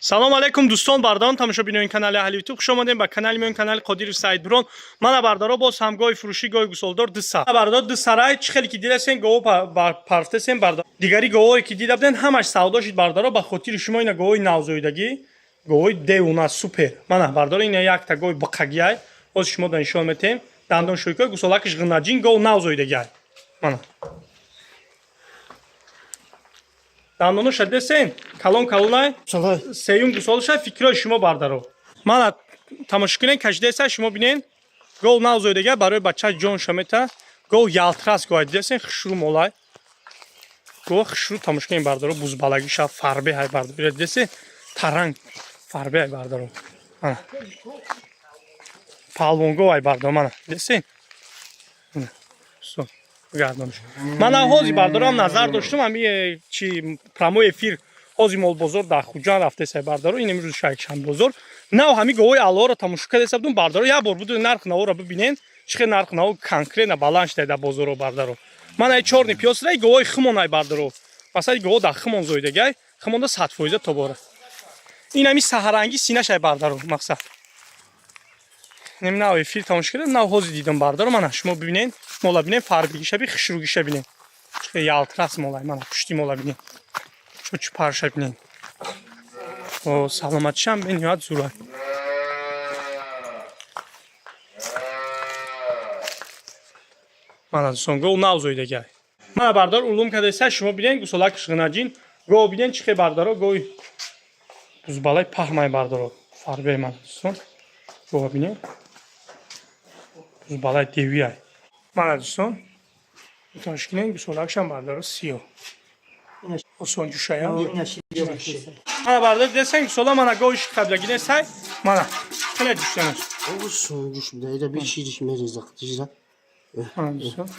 Салом алейкум, дӯстон, бардорон, тамошобинони канали Аҳли Ютуб. Хуш омадем ба канали миён, канали Қодиров Саидбурон. Мана, бардаро, боз ҳам гоҳи фурӯшӣ, гоҳи гусолдор дисар. Бардор, ду сарай чӣ хеле ки дидасен, гоҳо парфтесен, бардор. Дигари гоҳое ки дида буден, ҳамаш савдо шид, бардаро, ба хотири шумо ина гоҳои навзоидагӣ, гоҳои девона супер. Мана, бардоро, ина якта гоҳи биқагиай. Ҳозир шумо да нишон метем. Дандон шӯйкои гусолакиш ғинаҷин, гоҳ навзоидагиай. Мана. Дандоноша десен, калон калонай. Сеюм гусолаша, фикрҳои шумо, бардаро. Мана, тамошо кунен, кашидаеса, шумо бинен. Гол навзоидага, барои бача ҷонша мета. Гол ялтрас гоҳ дидесен, хушрӯ молай. Гол хушрӯ, тамошо кунен, бардаро, бузбалагиша фарбе ҳай, бардаро. Дидесен, таранг фарбе ҳай, бардаро. Мана. Палвонгоҳ ай, бардаро, мана. Дидесен? Всё. Гардонш. Ман ҳози, бардарам, назар доштум ами чи прямой эфир ҳози молбозор дар Хуҷанд рафтеса, бардаро, ин имрӯз шайкшанбозор. Нав ҳами гоҳои аллоҳро тамошо кардеса будум, бардаро, як бор буду нарх наворо бибинен, чӣ хел нарх наво конкретно баланд шуда дар бозоро, бардаро. Ман ай чёрный пёстрый гоҳои химон ай, бардаро. Масалан, гоҳо дар химон зоидагай, химонда 100% тобора. Ин ҳами саҳарангӣ синаш ай, бардаро, мақсад. Нем нав эфир тамошо кардам, нав ҳози дидам, бардаро, мана шумо бибинен, мола бинен, фарбигиша би, хушрӯгиша бинен. Чӣ ялтрас молай, мана пушти мола бинен. Чочу парша бинен. О, саломатишам бениҳоят зурай. Мана, дӯстон, гов нав зоидагай. Мана, бардор, улум кадаиса, шумо бинен, гусолак шғинаҷин, гов бинен чӣ хел, бардаро, гови бузбалаи паҳмай, бардаро, фарбе, мана, дӯстон. Гова бинен. Бузбалаи девиай. Мана, дӯстон, тамошо кунен, гусолакшам, бардаро, сиёҳ. Осон ҷӯшая. Мана, бардор, десен, гусола, мана гови қаблаги несай. Мана, хеле ҷӯшанаш. Осон ҷӯш буда, ида би шириш мереза қитижа. Мана, дӯстон.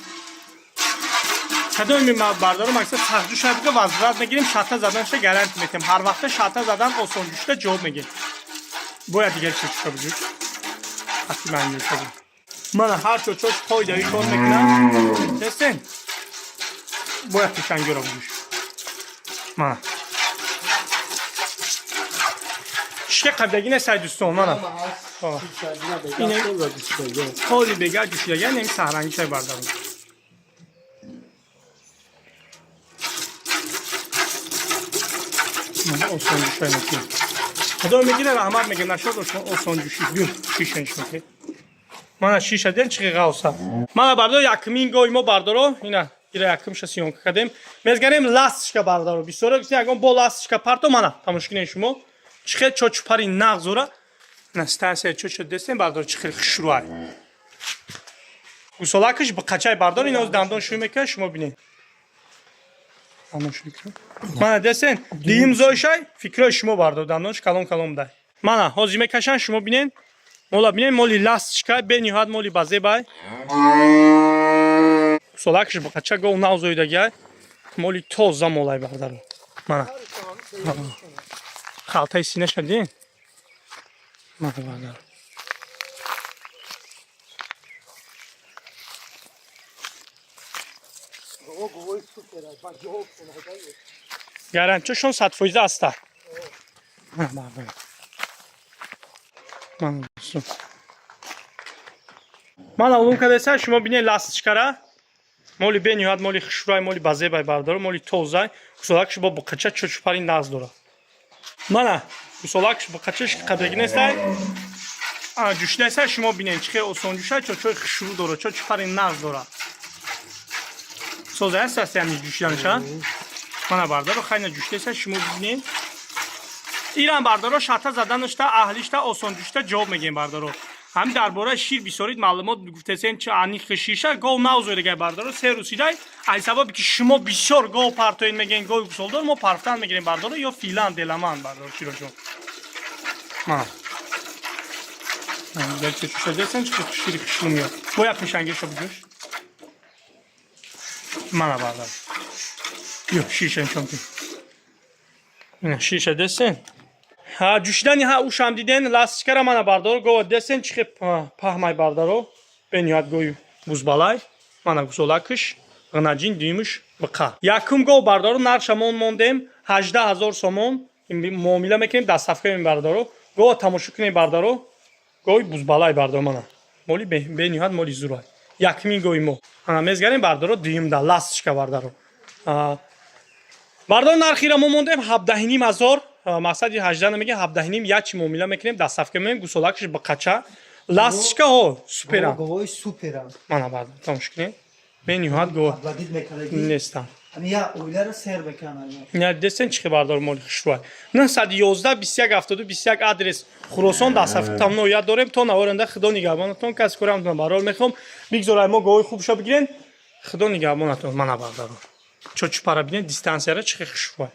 Кадоми бардаро мақсад сахтҷӯша бига, возврат мегирем, шата заданша гарантия метем. Ҳар вақта шата задан осон ҷӯшда ҷавоб мегирем. Бояд дигар чечуша биҷӯш. Ҳатти ман ҷӯша. Мана ҳар чочош қоидави кор мекунам. Дестен? Бояд пешангиро биҷӯш. Мана. Шike қаблаги несай, дӯстон, мана. Ҳоли бега ҷӯшидаган, еми саҳрангишай, бардарон. Мана осон ҷӯшай мекунем. Худо мегира, раҳмат мегира, нашод осон ҷӯши. Бю, шиша нишон ки. Мана шиша ден чиқи ғавса. Мана, бардор, якмин гоҳи мо, бардаро, ина ира якумша съёмка кардем. Мезганем ласточка, бардаро. Бисёро гуфтем, ягон бо ласточка парто, мана тамошо кунед шумо. Чӣ хел чочупари нағзора. На станция чочо дестем, бардор, чӣ хел хушрӯай. Гусолакаш биқачай, бардор, ина дандон шӯй мекунад, шумо бинед. Дандон шӯй мекунад. Мана дестен, дуюм зоишай, фикрҳои шумо, бардор, дандонш калон калон дай. Мана ҳозир мекашанд, шумо бинед. Мола бинед, моли ласточка, бениҳоят моли базебай. Гусолакаш биқача, гов нав зоидагиай. Моли тоза молай, бардаро. Мана. Халтаи синаша диден? Мана, бардаро. Гарантияшон 100% аста. Мана, бардаро. Мана, дӯстон. Мана улум кадаиса, шумо бинед ласточкара. Моли бениҳоят моли хушрӯай, моли базебай, бардаро, моли тозай. Гусолакш бо буқача чочупари нағз дорад. Мана гусолакш буқачаш қаблаги нестай. А ҷӯшидаиса, шумо бинед чӣ хел осон ҷӯшай, чочои хушрӯ дорад, чочупари нағз дорад. Соза аст аст ҳамин ҷӯшиданаша. Мана, бардаро, хайна ҷӯшидаиса, шумо бинед. Ирам, бардаро, шата заданашта, аҳлишта, осон ҷӯшта ҷавоб мегӯем, бардаро. Ҳамин дар бораи шир бисёрид маълумот гуфтесен, чи аниқи ширша гов нав зоидагай, бардаро, се рӯз шидай. Ай сабаби ки шумо бисёр гов партоед, мегӯен гови гусолдор, мо парфтан мегирем, бардаро, ё филан деламан, бардаро, широшон. Мана. Чушадесен чи шири хушрӯ меёд. Бояд пешангеша биҷӯш. Мана, бардаро. Ё шиша нишон кун. Ина шиша десен. Ҳа ҷӯшидани ҳа ушам диден ласточкара, мана, бардаро, гова десен чӣ хел паҳмай, бардаро, бениҳоят гови бузбалай. Мана гусолакш ғинаҷин, дуюмш биқа. Якум гов, бардаро, нархша мон мондем 18 000 сомон. Муомила мекунем, доставка мекунем, бародаро. Гова тамошо кунем, бардаро. Гови бузбалай, бардаро, мана. Моли бениҳоят моли зурай. Якмин гови мо. Ана мезгарем, бардаро, дуюмда ласточка, бардаро. Бардор, нархира мо мондем 17,5 ҳазор. Мақсади 18 намегем, 17,5, як чи муомила мекунем, доставка мекунем. Гусолакш ба қача. Ласточка ҳо супера. Говои суперам. Мана, бардор, тамошо кунем. Бениҳоят гов Обладить мекардаги. нестам. Ҳами як оиларо сер мекунад. Не, дестен чихи, бардор, моли хушрӯай. 911 21 72 21, адрес Хуросон, доставка там ноя дорем. То наворанда худо нигаҳбонатон, кас корам барор мехом. Бигзорай мо говои хубша бигирен. Худо нигаҳбонатон, мана, бардаро. Чочупара бинед, дистанцияра чихи хушрӯай.